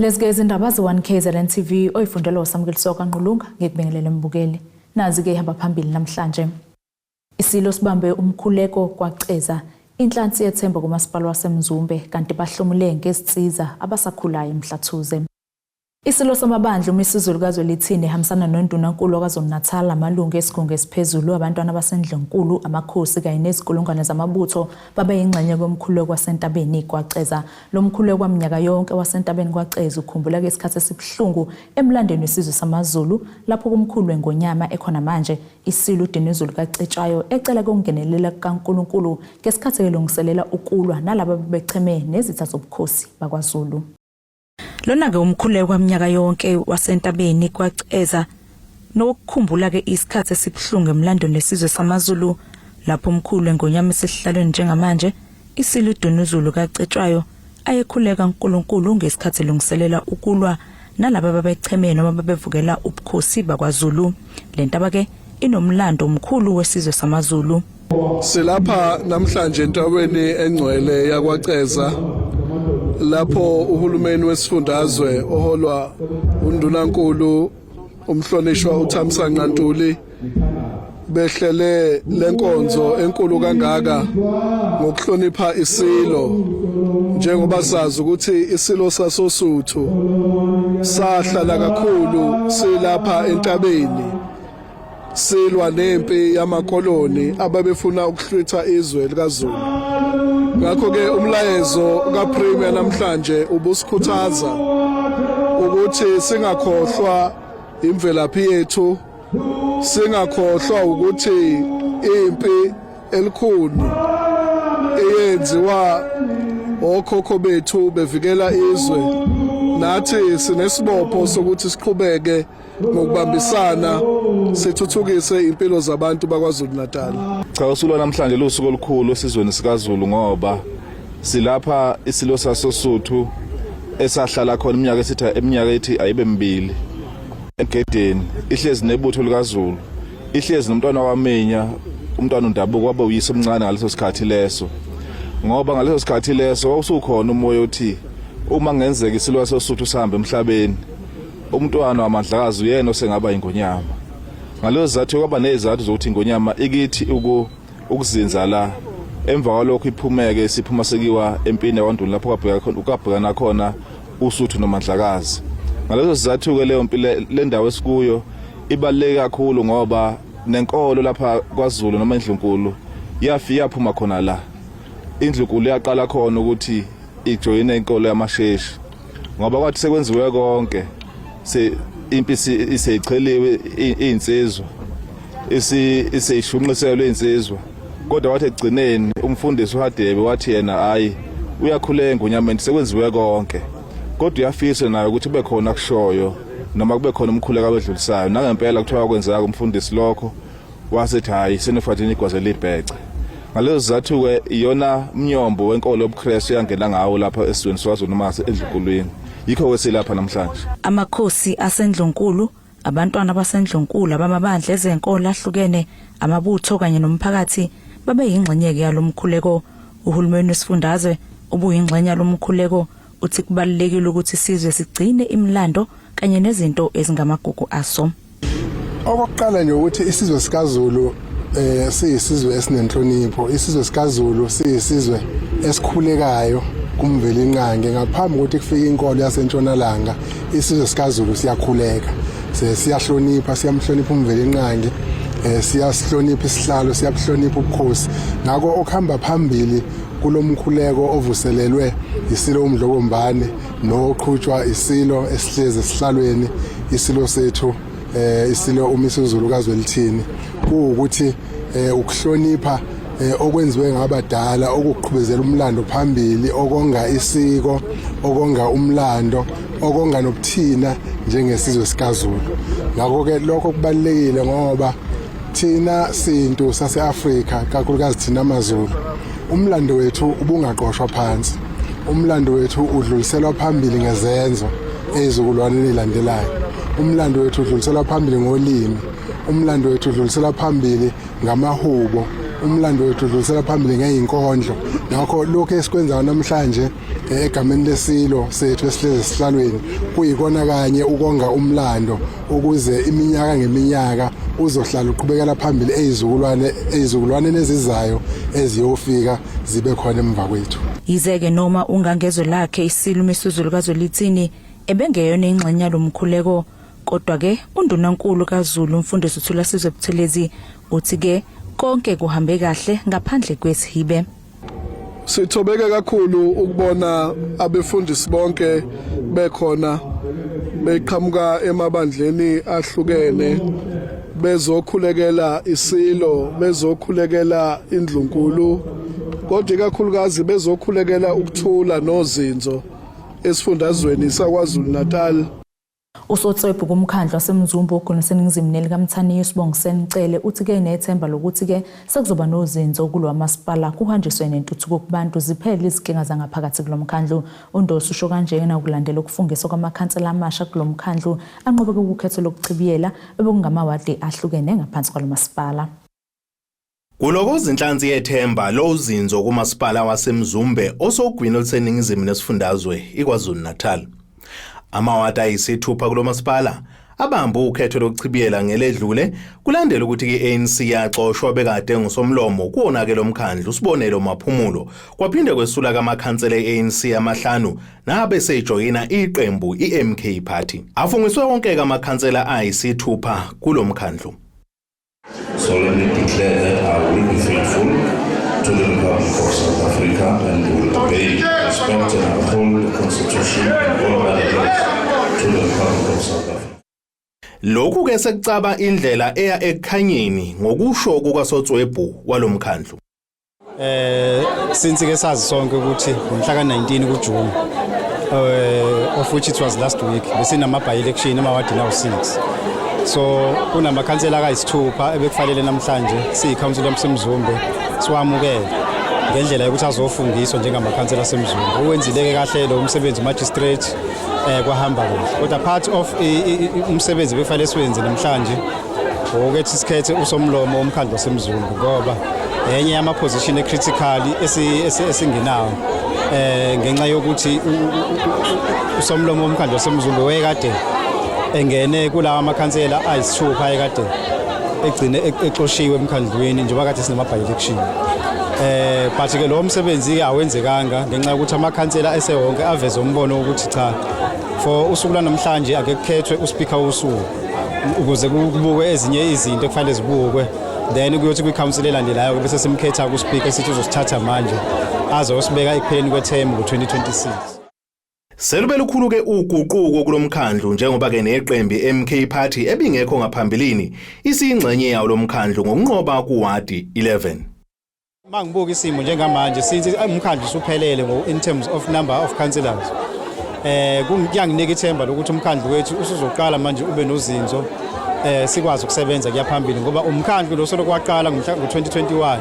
Lezi ke izindaba ze-1 KZN TV oyifundelwa uSamukeliso kaNqulunga ngikubingelele mbukeli. Nazi ke ihamba phambili namhlanje. Isilo sibambe umkhuleko kwaCeza inhlansi yethemba kumasipala waseMzumbe kanti bahlomule ngezinsiza abasakhulayo eMhlathuze. Isilo samabandla uMisuzulu kaZwelithini ehambisana noNdunankulu waKwaZulu-Natal, amalungu esigungu esiphezulu, abantwana baseNdlunkulu, amakhosi kanye nezinkulungwane zamabutho babe yingxenye komkhuleko wasentabeni kwaCeza. Lo mkhuleko waminyaka yonke wasentabeni kwaCeza ukhumbula-ke isikhathi esibuhlungu emlandweni wesizwe samaZulu lapho kumkhulu weNgonyama ekhona manje iSilo uDinuzulu kaCetshwayo ecela ukungenelela kukaNkulunkulu ngesikhathi elungiselela ukulwa nalaba ababecheme nezitha zobukhosi bakwaZulu. Lona-ke umkhuleko waminyaka yonke wasentabeni kwaCeza nokukhumbula-ke isikhathi esibuhlungu emlandweni wesizwe samaZulu lapho umkhulu eNgonyama esesihlalweni njengamanje iSilo uDunuzulu kaCetshwayo ayekhuleka uNkulunkulu ngesikhathi elungiselela ukulwa nalaba ababecheme noma babevukela ubukhosi bakwaZulu. Le ntaba-ke inomlando omkhulu wesizwe samaZulu. Silapha namhlanje entabeni engcwele yakwaCeza lapho uhulumeni wesifundazwe oholwa undunankulu umhlonishwa uThamsanqa Ntuli behlele lenkonzo enkulu kangaka ngokuhlonipha isilo njengoba sazi ukuthi isilo sasosuthu sahlala kakhulu silapha entabeni silwa nempi yamakoloni ababefuna ukuhlwitha izwe likaZulu. Ngakho-ke umlayezo kaPremier namhlanje ubusikhuthaza ukuthi singakhohlwa imvelaphi yethu, singakhohlwa ukuthi impi elikhulu eyenziwa okhokho bethu bevikela izwe nathi sinesibopho sokuthi siqhubeke ngokubambisana sithuthukise impilo zabantu baKwaZulu Natal. Cha, usuku lwanamhlanje lusuku olukhulu esizweni sikaZulu ngoba silapha isilo sasoSuthu esahlala khona iminyaka esithi eminyaka ethi ayibe mibili egedeni, ihlezi nebutho likaZulu, ihlezi nomntwana waminya umntwana uNdabuko wabe uyise omncane ngaleso sikhathi leso, ngoba ngaleso sikhathi leso wawusukhona umoya othi uma ngenzeka isilo sasoSuthu sihambe emhlabeni, umntwana waMandlakazi uyena osengaba ingonyama. Ngalezo zizathu kwaba nezizathu zokuthi ingonyama ikithi ukuzinza la, emva kwalokho iphumeke siphuma sekiwa empini yakwaNduli lapho kwabhekana khona uSuthu noMandlakazi. Ngalezo sizathu-ke leyo mpi le ndawo esikuyo ibaluleke kakhulu ngoba nenkolo lapha kwaZulu noma indlunkulu yafika yaphuma khona la. Indlunkulu yaqala khona ukuthi ijoyine inkolo yamasheshi ngoba kwathi sekwenziwe konke se impi iseyicheliwe izinsizwa iseyishunqiselwe insizwa, kodwa wathi ekugcineni umfundisi uHadebe wathi yena hayi, uyakhuleka engonyameni, sekwenziwe konke, kodwa uyafisa naye ukuthi kube khona akushoyo noma kube khona umkhuleko awedlulisayo. Nangempela kuthiwa kwenzeka kumfundisi lokho, wasethi hayi, senifatini igwaze libhece. Ngalezo sizathu-ke iyona mnyombo wenkolo yobuKristu yangena ngawo lapha esizweni swaZulu noma endlunkuluini, yikho-ke silapha namhlanje. Amakhosi asendlunkulu, abantwana basendlunkulu, abamabandla ezenkolo ahlukene, amabutho kanye nomphakathi babe yingxenye-ke yalo mkhuleko. Uhulumeni wesifundazwe ubuyingxenye yalo mkhuleko uthi kubalulekile ukuthi isizwe sigcine imilando kanye nezinto ezingamagugu aso. Okokuqala nje ukuthi isizwe sikaZulu siyisizwe esinenhlonipho, isizwe sikaZulu siyisizwe esikhulekayo kuMvelinqangi. Ngaphambi kokuthi kufike inkolo yasentshonalanga, isizwe sikaZulu siyakhuleka, siyahlonipha, siyamhlonipha uMvelinqangi, siyasihlonipha isihlalo, siyabuhlonipha ubukhosi. Ngakho okuhamba phambili kulomkhuleko ovuselelwe isilo uMdlokombane noqhutshwa isilo esihlezi esihlalweni, isilo sethu isilo uMisuzulu kaZwelithini, kuwukuthi ukuhlonipha okwenziwe ngabadala, okuqhubezela umlando phambili, okonga isiko, okonga umlando, okonga nobuthina njengesizwe sikaZulu. Ngakho-ke lokho kubalulekile ngoba thina sintu sase-Afrika, kakhulukazi thina amaZulu, umlando wethu ubungaqoshwa phansi. Umlando wethu udluliselwa phambili ngezenzo ezizukulwaneni ezilandelayo. Umlando wethu udluliselwa phambili ngolimi. Umlando wethu udluliselwa phambili ngamahubo. Umlando wethu udluliselwa phambili ngezinkondlo. Ngakho lokho esikwenzayo namhlanje egameni lesilo sethu esihlezi esihlalweni kuyikona kanye ukonga umlando ukuze iminyaka ngeminyaka uzohlala uqhubekela phambili ezizukulwane ezizukulwaneni ezizayo eziyofika zibe khona emva kwethu. Yize-ke noma ungangezwe lakhe iSilo uMisuzulu kaZwelithini ebengeyona ingxenye yalo mkhuleko, kodwa-ke uNdunankulu kaZulu uMfundisi uThulasizwe Buthelezi uthi-ke konke kuhambe kahle ngaphandle kwesihibe. Sithobeke kakhulu ukubona abefundisi bonke bekhona beqhamuka emabandleni ahlukene bezokhulekela isilo, bezokhulekela indlunkulu, kodwa ikakhulukazi bezokhulekela ukuthula nozinzo esifundazweni saKwaZulu Natal. Usotswebhu kumkhandlu waseMzumbe ogunu seningizimu nelikaMthaniya uSibongiseni Cele uthi-ke nethemba lokuthi-ke sekuzoba nozinzo kulo masipala kuhanjiswe nentuthuko kubantu ziphele izinkinga zangaphakathi kulo mkhandlu. UNdosi usho kanjena ukulandela ukufungiswa kwamakhansela amasha kulo mkhandlu anqobe kukhetho lokuchibiyela obekungamawadi ahlukene ngaphansi kwalo masipala. Kulokoza inhlansi yethemba lozinzo kumasipala waseMzumbe osogwini oluseningizimu nesifundazwe iKwaZulu-Natal. Amawadi ayisithupha kulo masipala abambe ukhetho lokuchibiyela ngeledlule kulandela ukuthi i-ANC yaxoshwa bekade ngusomlomo kuwona-ke lo mkhandlu uSibonelo Maphumulo kwaphinde kwesula kamakhansela e-ANC amahlanu nabe sejoyina iqembu i-MK Party. Afungiswe wonke-ke amakhansela ayisithupha kulo mkhandlu. Solemnly declare that I will be faithful to the Republic of South Africa and will obey, respect and uphold the Constitution and all other laws to the Republic of South Africa. Lokhu ke sekucaba indlela eya ekukhanyeni ngokusho kukaSotswebhu walomkhandlu. Since ke sazi sonke ukuthi ngomhla ka-19 kuJune, of which it was last week, besinama by election emawadini awu-6, so kunamakhansela akayisithupha ebekufanele namhlanje siyikhansela yasemzumbe siwamukele ngendlela yokuthi azofungiswa njengamakhansela asemzumbe. Uwenzile-ke kahle lo umsebenzi umagistrate, kwahamba kahle, kodwa part of umsebenzi bekufanele siwenze namhlanje ukuthi sikhethe usomlomo womkhandlu wasemzumbe, ngoba enye yama-position ecritical esingenawo ngenxa yokuthi usomlomo womkhandlu wasemzumbe wayekade engene kulawa amakhansela ayisithupha ayekade egcine exoshiwe emkhandlwini njengoba kade sinama by election. But ke lo msebenzi ke awenzekanga ngenxa yokuthi amakhansela esewonke aveze umbono ukuthi cha, for usuku lwanamhlanje ake kukhethwe uspeaker wosuku ukuze kubukwe ezinye izinto ekufanele zibukwe, then kuyothi kwi-council elandelayo bese simkhetha kuspeaker esithi uzosithatha manje azosibeka ekupheleni kwethemu ngo-2026. Selube lukhulu-ke uguquko kulomkhandlu njengoba-ke neqembu MK Party ebingekho ngaphambilini isiyingxenye yawo lomkhandlu ngokunqoba kuwadi 11. Mangibuka isimo njengamanje, since umkhandlu usuphelele in terms of number of councillors, kuyanginika ithemba lokuthi umkhandlu wethu usuzoqala manje ube nozinzo, sikwazi ukusebenza kuya phambili, ngoba umkhandlu lo solo kwaqala ngo-2021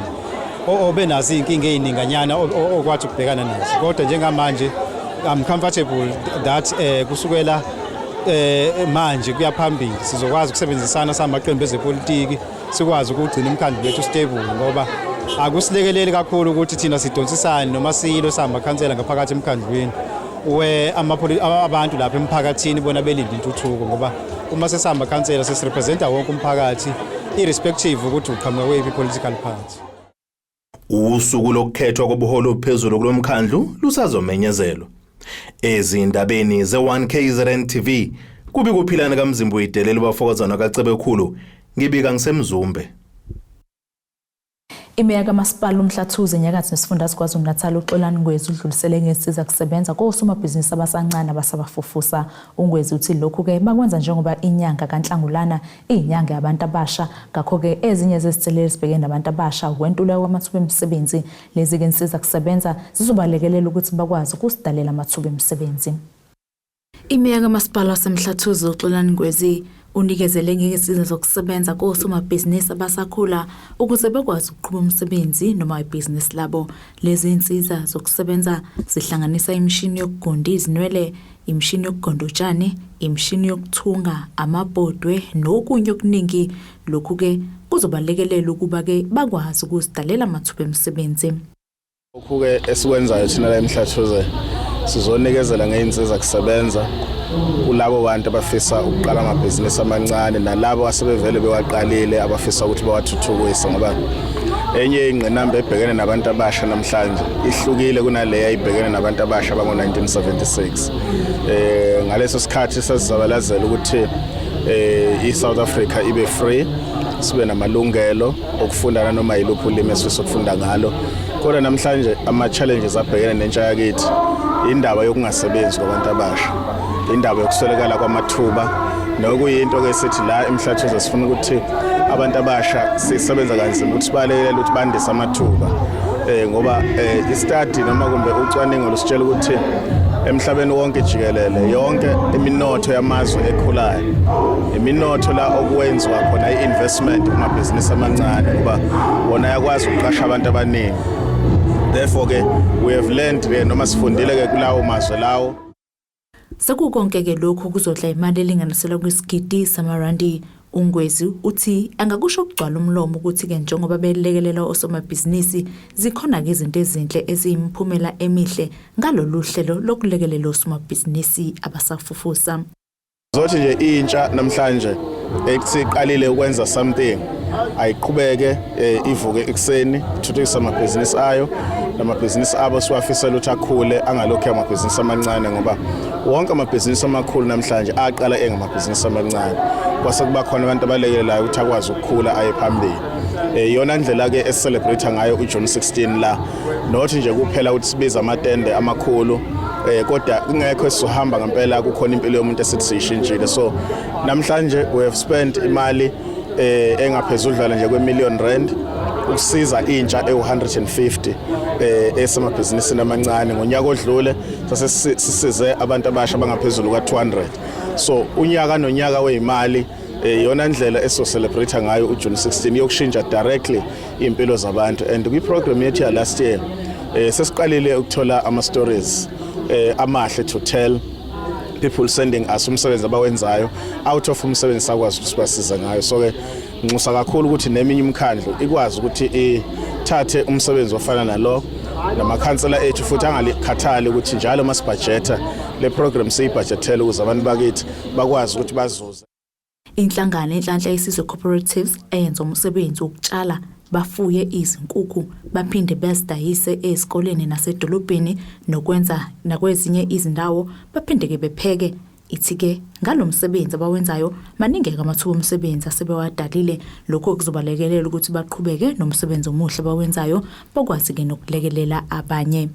obenazo iy'nkinga ey'ninganyana okwathi ukubhekana nazo, kodwa njengamanje I'm comfortable that kusukela manje kuya phambili sizokwazi ukusebenzisana samaqembu ezepolitiki, sikwazi ukugcina umkhandlu wethu stable, ngoba akusilekeleli kakhulu ukuthi thina sidonsisane noma silo samakhansela ngaphakathi emkhandlwini we abantu lapha emphakathini bona belinde intuthuko, ngoba uma sesamakhansela sesirepresenta wonke umphakathi irrespective ukuthi uqhamuka kweyiphi political party. Usuku lokukhethwa kobuholi obuphezulu kulomkhandlu lusazomenyezelwa. Ezindabeni ze-1 KZN TV kubi kuphilana kaMzimba uyidelela ubafokozana kaCebekhulu, ngibika ngisemzumbe. Imeya kaMasipala uMhlathuze enyakatho nesifundazwe KwaZulu-Natal uXolani Ngwezi udlulisele ngezinsiza kusebenza kosomabhizinisi abasancane abasabafufusa. UNgwezi uthi lokhu-ke bakwenza njengoba inyanga kaNhlangulana iyinyanga yabantu abasha, ngakho-ke ezinye zezinselelo ezibhekene nabantu abasha ukwentuleka kwamathuba emisebenzi. Lezi-ke insiza kusebenza zizobalekelela ukuthi bakwazi ukusidalela amathuba emisebenzi. Imeya kaMasipala waseMhlathuze uXolani Ngwezi unikezele ngezinsiza zokusebenza kosomabhizinisi abasakhula ukuze bekwazi ukuqhuba umsebenzi noma ibhizinisi labo. Lezi zinsiza zokusebenza zihlanganisa imishini yokugunda izinwele, imishini yokugonda utshani, imishini yokuthunga, amabhodwe nokunye okuningi. Lokhu-ke kuzobalekelela ukuba-ke bakwazi ukuzidalela amathuba emisebenzi. Lokhu-ke esikwenzayo thina la eMhlathuze sizonikezela ngey'nsiza kusebenza kulabo bantu abafisa ukuqala amabhizinisi amancane nalabo asebevele bewaqalile abafisa ukuthi bawathuthukise ngoba enye ingqinamba ebhekene nabantu abasha namhlanje ihlukile kunale yayibhekene nabantu abasha bango-1976. Ngaleso sikhathi sasizabalazela ukuthi i-South Africa ibe free, sibe namalungelo okufunda nanoma yiluphi ulimi esifisa ukufunda ngalo. Kodwa namhlanje ama-challenges abhekene nentsha yakithi indaba yokungasebenzi kwabantu abasha, indaba yokuswelekala kwamathuba, nokuyinto-ke sithi la eMhlathuze sifuna ukuthi abantu abasha sisebenza kanzima ukuthi sibalekelele ukuthi bandise amathuba, ngoba i-study noma kumbe ucwaningo lusitshela ukuthi emhlabeni wonke jikelele yonke iminotho yamazwe ekhulayo iminotho la okwenziwa khona i-investment kumabhizinisi amancane, ngoba wona ayakwazi ukuqasha abantu abaningi. Therefore ke we have learned ke noma sifundile ke kulawo mazwe lawo. Sekukonke-ke lokhu kuzodla imali elinganiselwa kwisigidi samarandi. UNgwezi uthi angakusho ukugcwala umlomo ukuthi-ke njengoba belekelela osomabhizinisi zikhona-ke izinto ezinhle eziyimiphumela emihle ngalolu hlelo lokulekelela osomabhizinisi abasafufusa. Zothi nje intsha namhlanje ekuthi iqalile ukwenza something ayiqhubeke, ivuke ekuseni ithuthukise amabhizinisi ayo namabhizinisi abo siwafisela ukuthi akhule, angalokhu amabhizinisi amancane, ngoba wonke amabhizinisi amakhulu namhlanje aqala engamabhizinisi amancane, kwase kuba khona abantu abalekelelayo ukuthi akwazi ukukhula aye phambili. Iyona ndlela ke esi-celebrate ngayo uJune 16 la, not nje kuphela ukuthi sibize amatende amakhulu, kodwa kungekho esizohamba ngempela kukhona impilo yomuntu esithi siyishintshile. So namhlanje we have spent imali engaphezudlwana nje kwe-million rand ukusiza intsha ewu-150 esemabhizinisini amancane. Ngonyaka odlule sase sisize abantu abasha abangaphezulu ka-200. So unyaka nonyaka weyimali, iyona ndlela esizo-celebrate ngayo uJune 16 yokushintsha directly impilo zabantu. And kwi-program yethu ya last year sesiqalile ukuthola ama stories amahle to tell, people sending us umsebenzi abawenzayo out of umsebenzi sakwazi ukuthi sibasize ngayo. So ke nginxusa kakhulu ukuthi neminye imikhandlu ikwazi ukuthi ithathe umsebenzi ofana nalo, namakhansela ethu futhi angalikhathali ukuthi njalo masibhajetha le program siyibhajethele ukuze abantu bakithi bakwazi ukuthi bazuze. Inhlangano Enhlanhla Yesizwe Cooperatives eyenza umsebenzi wokutshala bafuye izinkukhu baphinde bazidayise ezikoleni nasedolobheni nokwenza nakwezinye izindawo, baphinde-ke bepheke, ithi-ke ngalo msebenzi abawenzayo maningi-ke amathuba omsebenzi asebewadalile. Lokho kuzobalekelela ukuthi baqhubeke nomsebenzi omuhle abawenzayo, bakwazi-ke nokulekelela abanye.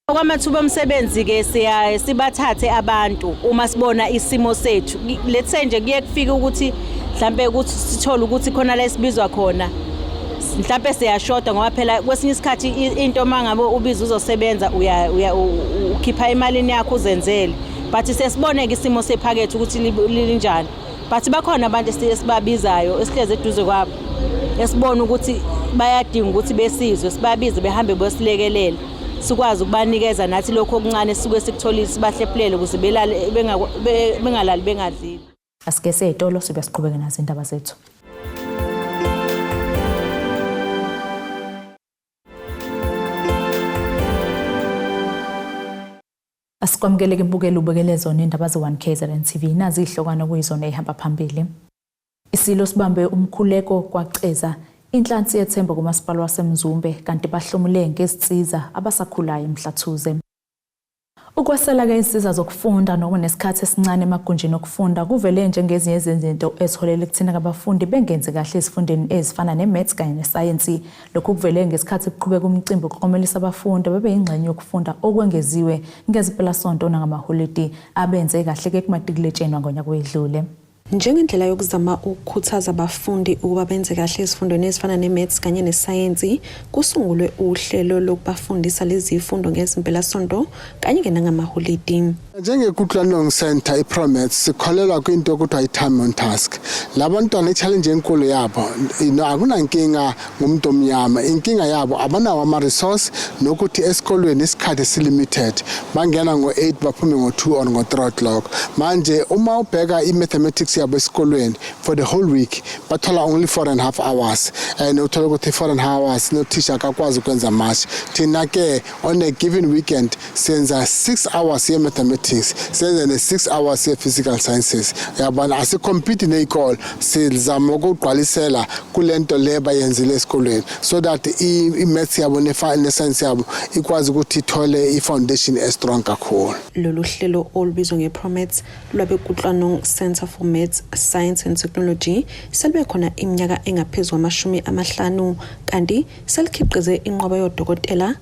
Okwamathuba omsebenzi ke siya sibathathe abantu uma sibona isimo sethu. Let's say nje kuye kufike ukuthi mhlambe ukuthi sithole ukuthi khona la esibizwa khona, mhlambe siyashoda, ngoba phela kwesinye isikhathi into mangabe ubiza uzosebenza uya ukhipha imalini yakho uzenzele, but sesibone ke isimo sephakethe ukuthi linjani. But bakhona abantu esibabizayo esihlezi eduze kwabo, esibona ukuthi bayadinga ukuthi besizwe, sibabize behambe bosilekelela, sikwazi ukubanikeza nathi lokho okuncane sisuke sikutholile, sibahlephulele ukuze belale bengalali bengadlile. Asike seyitolo, sibe siqhubeke nazo indaba zethu. Asikwamukeleke mbukeli, ubukele zona indaba ze-1 KZN TV. Nazi izihlokwana kuyizona ey'hamba phambili. Isilo sibambe umkhuleko kwaCeza, inhlansi yethemba kumasipala waseMzumbe, kanti bahlomule ngezinsiza abasakhulayo eMhlathuze. Ukwesela-ke izinsiza zokufunda nokunesikhathi esincane emagunjini okufunda kuvele njengezinye zezinto eziholela ekutheni abafundi bengenzi kahle ezifundweni ezifana ne-maths kanye nesayensi. Lokhu kuvele ngesikhathi kuqhubeka umcimbi wokuklomelisa abafundi abebeyingxenye yokufunda okwengeziwe ngezimpelasonto nangamaholidi, abenze kahle-ke kumatikuletsheni wangonyaka wedlule. Njengendlela yokuzama ukukhuthaza abafundi ukuba benze kahle ezifundweni ezifana ne-maths kanye nesayensi, kusungulwe uhlelo lokubafundisa lezi zifundo ngezimpelasonto kanye-ke nangamaholidi. Njenge-Kutlwanong Center iPromaths, sikholelwa kwinto okuthiwa i-time on task. Labantwana i-challenge enkulu yabo akunankinga ngumuntu omnyama, inkinga yabo abanawo ama-resource nokuthi esikolweni isikhathi si-limited, bangena ngo-8 baphume ngo-2 or ngo-3 o'clock. Manje uma ubheka i-mathematics yabo esikolweni for the whole week bathola only 4.5 hours, and uthola ukuthi 4.5 hours nothisha akakwazi ukwenza much. Thina ke on a given weekend senza 6 hours ye-mathematics, senze ne-6 hours ye-physical sciences, yabona. Asi-compete ney'kolo, sizama ukugqwalisela kule nto le bayenzile esikolweni so that i-maths yabo ne-science yabo ikwazi ukuthi ithole i-foundation e-strong kakhulu. Lolu hlelo olubizwa nge-ProMaths lwabe-Kutlwanong Centre for Maths, Science and Technology selube khona iminyaka engaphezu kwama-50, kanti selikhiqize inqwaba yodokotela,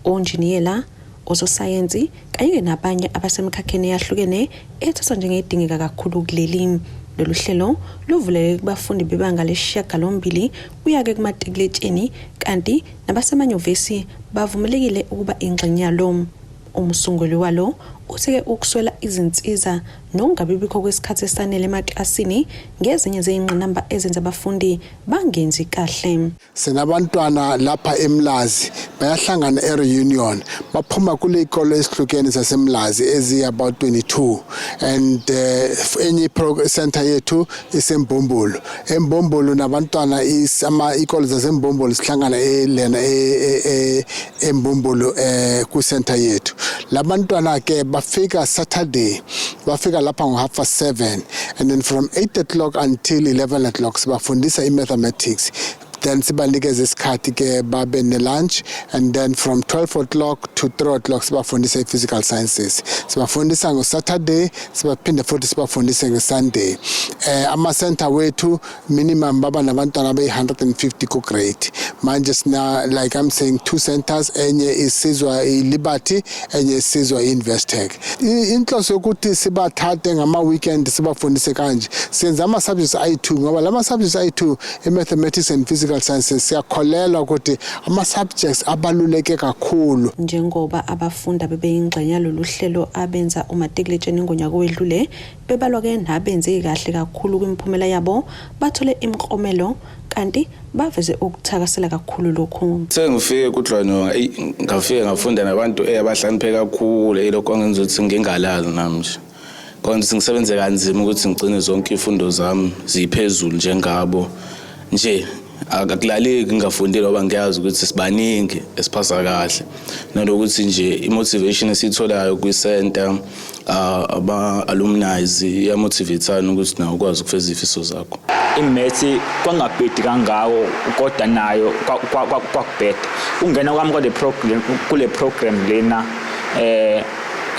onjiniyela, ososayensi kanye nabanye abasemkhakheni eyahlukene ethathwa njengedingeka kakhulu kuleli. Lolu hlelo luvuleleke kubafundi bebanga lesi-8 kuya-ke kumatikuletsheni, kanti nabasemanyuvesi bavumelekile ukuba ingxenye yalo. Umsunguli walo uthi-ke ukuswela izinsiza nokungabibikho kwesikhathi esanele emaklasini ngezinye zey'ngqinamba ezenza abafundi bangenzi kahle. Sinabantwana lapha eMlazi, bayahlangana e-reunion, baphuma kule ikolo esihlukene zaseMlazi ezi-about 22, and enye center yethu iseMbumbulu. EMbumbulu nabantwana ikolo zaseMbumbulu sihlangana lena eMbumbulu ku-center yethu. Labantwana ke bafika Saturday, bafika lapha ngo-7:30, and then from 8 o'clock until 11 o'clock sibafundisa i-mathematics, then sibanikeze isikhathi ke babe ne-lunch, and then from 12 o'clock to 3 o'clock sibafundisa i-physical sciences. Sibafundisa ngo-Saturday, sibaphinde futhi sibafundise nge-Sunday. Ama-center wethu minimum baba nabantwana abayi-150 ku-grade. Manje sina, like I'm saying, two centers, enye isizwa i-Liberty, enye isizwa i-Investec. Inhloso yokuthi sibathathe ngama-weekend sibafundise kanje, senza ama-subjects ayi-2, ngoba lama subjects ayi-2, i-mathematics and physical sciences, siyakholelwa ukuthi ama-subjects abaluleke kakhulu. Njengoba abafundi abebeyingxenye yalolu hlelo abenza umatikuletsheni ngonyaka owedlule bebalwa-ke nabenze kahle kakhulu kwimiphumela yabo, bathole imiklomelo kanti baveze ukuthakasela kakhulu lokhu. Sengifike kuTlwanong, eyi, ngafike ngafunda nabantu abahlakaniphe kakhulu. Lokho kwangenza ukuthi ngingalali nami nje. Kwangenza ukuthi ngisebenze kanzima ukuthi ngigcine zonke iy'fundo zami ziphezulu njengabo. Nje akulaleki ngingafundile ngoba ngiyazi ukuthi sibaningi esiphasa kahle. Nanokuthi nje i-motivation esiyitholayo kwi-center, aba-alumni, iya-motivate-ana ukuthi nawe ukwazi ukufeza iy'fiso zakho. I-maths kwangabhedi kangako, kodwa nayo kwakubheda. Ungena kwami kule program lena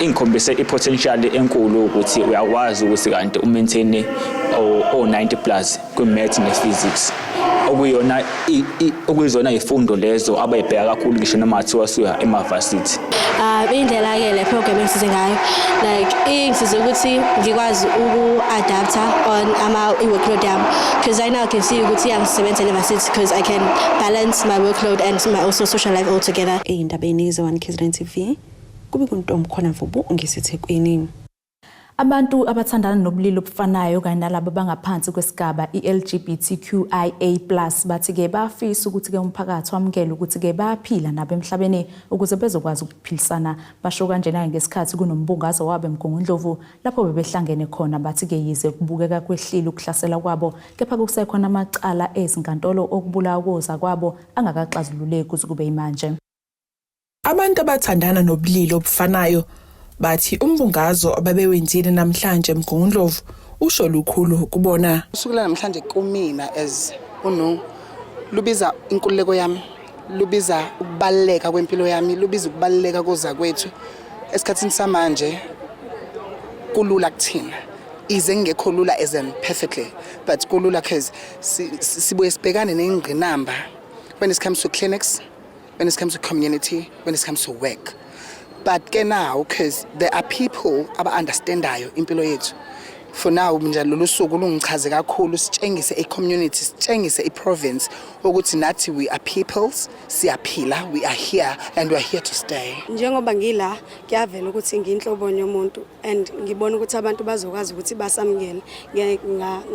ingikhombise i-potential enkulu ukuthi uyakwazi ukuthi kanti u-maintain o 90 plus kwi-maths ne-physics, okuyizona izifundo lezo abayibheka kakhulu ngisho noma kuthiwa suya ema-varsity. Indlela-ke le program engisize ngayo, like ingisize ukuthi ngikwazi uku-adapta on ama i-workload yami, because right now I can see ukuthi iyangisebenzela e-varsity because I can balance my workload and my also social life all together. Ey'ndabeni ze-1 KZN TV, kube kuntombi khona Mvubu ngiseThekwini. Abantu abathandana nobulili obufanayo kanye nalabo abangaphansi kwesigaba i-LGBTQIA+ bathi-ke bafisa ukuthi-ke umphakathi wamukele ukuthi-ke bayaphila nabo emhlabeni ukuze bezokwazi ukuphilisana. Basho kanjena ngesikhathi kunombungazo wabo eMgungundlovu lapho bebehlangene khona. Bathi-ke yize kubukeka kwehlile ukuhlasela kwabo, kepha kusekhona amacala ezinkantolo okubulawa kozakwabo angakaxazululeki kuze kube yimanje. Abantu abathandana nobulili obufanayo bathi umbungazo ababewenzile namhlanje eMgungundlovu usho lukhulu kubona. Usuku namhlanje kumina as uno lubiza inkululeko yami, lubiza ukubaluleka kwempilo yami, lubiza ukubaluleka kozakwethu. Esikhathini samanje kulula kuthina, ize ngekho lula as in perfectly, but kulula cause sibuye sibhekane nengqinamba when it comes to clinics, when it comes to community, when it comes to work. But ke now, because there are people aba-understandayo impilo yethu. For now nje lolu suku lungichaze kakhulu, sitshengise i-community, sitshengise i-province ukuthi nathi we are peoples, siyaphila, we are here and we are here to stay. Njengoba ngila, kuyavela ukuthi ngiyinhloboni yomuntu and ngibona ukuthi abantu bazokwazi ukuthi basamukele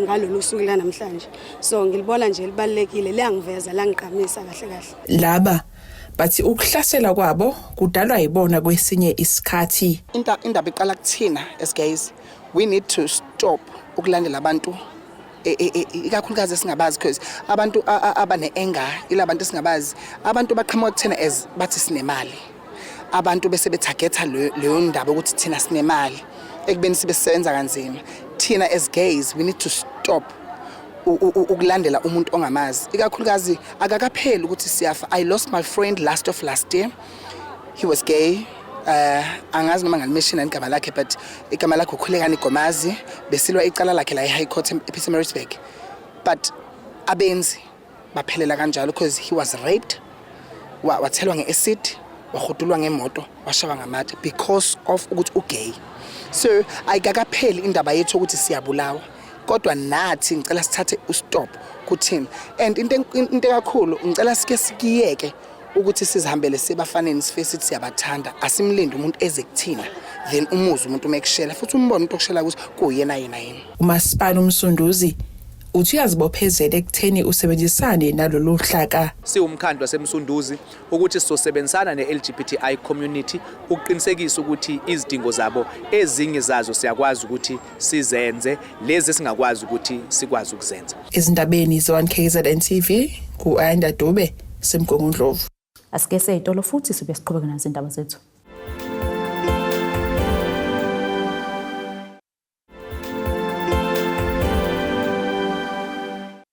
ngalolu suku lanamhlanje, so ngilibona nje libalulekile, liyangiveza, langiqhamisa kahle kahle. Laba bathi ukuhlasela kwabo kudalwa yibona kwesinye isikhathi. Indaba iqala kuthina as gays. We need to stop ukulandela abantu e, e, e, ikakhulukazi esingabazi, because abantu abane-anger ilabantu esingabazi, abantu baqhamuka kuthina as bathi sinemali, abantu bese bethagetha leyo ndaba ukuthi thina sinemali ekubeni sibe sisebenza kanzima. Thina as gays, we need to stop ukulandela umuntu ongamazi, ikakhulukazi akakapheli ukuthi siyafa. I lost my friend last of last year. He was gay. Angazi noma ngalimeshina igama lakhe, but igama lakhe uKhulekani Gomazi. Besilwa icala lakhe la e-High Court ePietermaritzburg, but abenzi baphelela kanjalo because he was raped, wathelwa nge-acid, wahudulwa ngemoto, washawa ngamatshe because of ukuthi ugay. So ayikakapheli indaba yethu ukuthi siyabulawa, kodwa nathi ngicela sithathe ustop kuthina. And into kakhulu, ngicela sike sikiyeke ukuthi sizihambele sibafaneni, sifike sithi siyabathanda. Asimlinde umuntu eze kuthina, then umuze umuntu uma ekushela, futhi umbone umuntu okushela ukuthi kuyena yena yini. Umasipala uMsunduzi uthi uyazibophezela ekutheni usebenzisane nalolu hlaka. Siwumkhandlu waseMsunduzi ukuthi sizosebenzisana ne-LGBTI community ukuqinisekisa ukuthi izidingo zabo, ezinye zazo siyakwazi ukuthi sizenze, lezi esingakwazi ukuthi sikwazi ukuzenza. Ezindabeni ze-1 KZN TV, ku-Ayanda Dube, seMgungundlovu. Asike seyitolo futhi sibe siqhubeke nazo indaba zethu.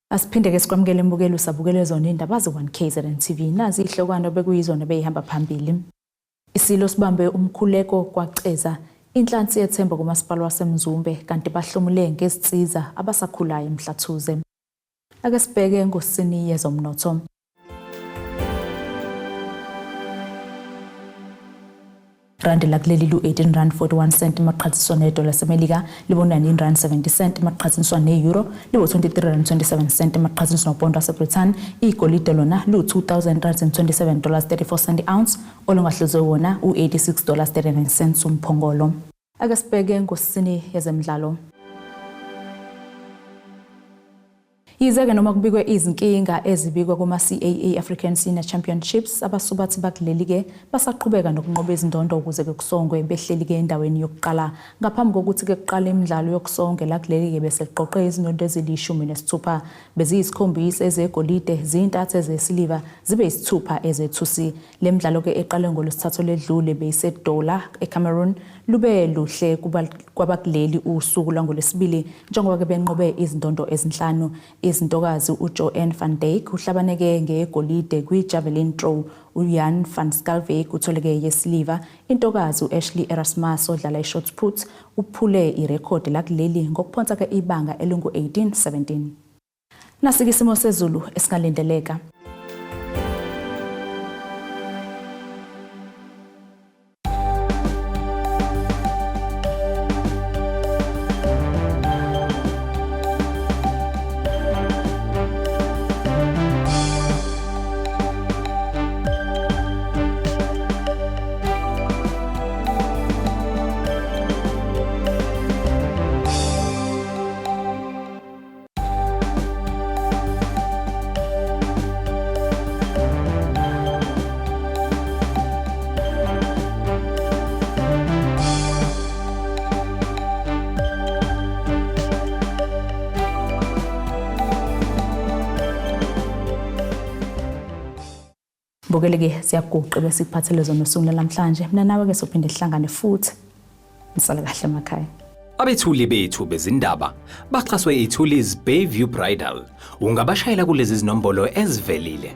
Asiphinde ke sikwamukele embukeli, usabukele zona indaba ze-1 KZN TV. Nazi ihlokwana bekuyizona beyihamba phambili. Isilo sibambe umkhuleko kwaCeza, inhlansi yethemba kumasipala waseMzumbe, kanti bahlomule ngezinsiza abasakhulayo eMhlathuze. Ake sibheke ngosini yezomnotho. Randi lakuleli lu-18 rand 41 cent maqhathiswa nedola semelika, libo-19 rand 70 cent maqhathaniswa ne-euro, libo-23 rand 27 cent maqhathaniswa nopondo waseBrithani. Igolide lona lu-2327 dollars 34 cent ounce, olungahluzwe wona u-86 dollars 39 cents umphongolo. Ake sibheke ngosini yezemidlalo. Yize-ke noma kubikwe izinkinga ezibikwa kuma-CAA African Senior Championships, abasubathi bakuleli-ke basaqhubeka nokunqoba izindondo ukuze-ke kusongwe behleli-ke endaweni yokuqala. Ngaphambi kokuthi-ke kuqale imidlalo yokusongela kuleli-ke bese kuqoqe izindondo ezili-16, beziyisikhombisa ezegolide, zintathu ezesiliva, zibe yisithupha ezethusi. Le midlalo-ke eqale ngolwesithathu olwedlule beyiseDouala eCameroon, lube luhle kwabakuleli usuku lwangolwesibili njengoba-ke benqobe izindondo ezinhlanu. Izintokazi uJoanne van Dyk uhlabaneke ngegolide kwi-javelin throw, uJan van Schalkwyk utholeke yesiliva, intokazi u-Ashley Erasmus odlala i-shot put uphule irekhodi lakuleli ngokuphonsa-ke ibanga elingu-18-17. Nasike isimo sezulu esingalindeleka. Mbukeli ke siyaguqa bese sikuphathele zona usuku namhlanje. Mina nawe ke sophinde sihlangane futhi. Nisale kahle emakhaya. Abethuli bethu bezindaba baxhaswe iThulis Bayview Bridal. Ungabashayela kulezi zinombolo ezivelile.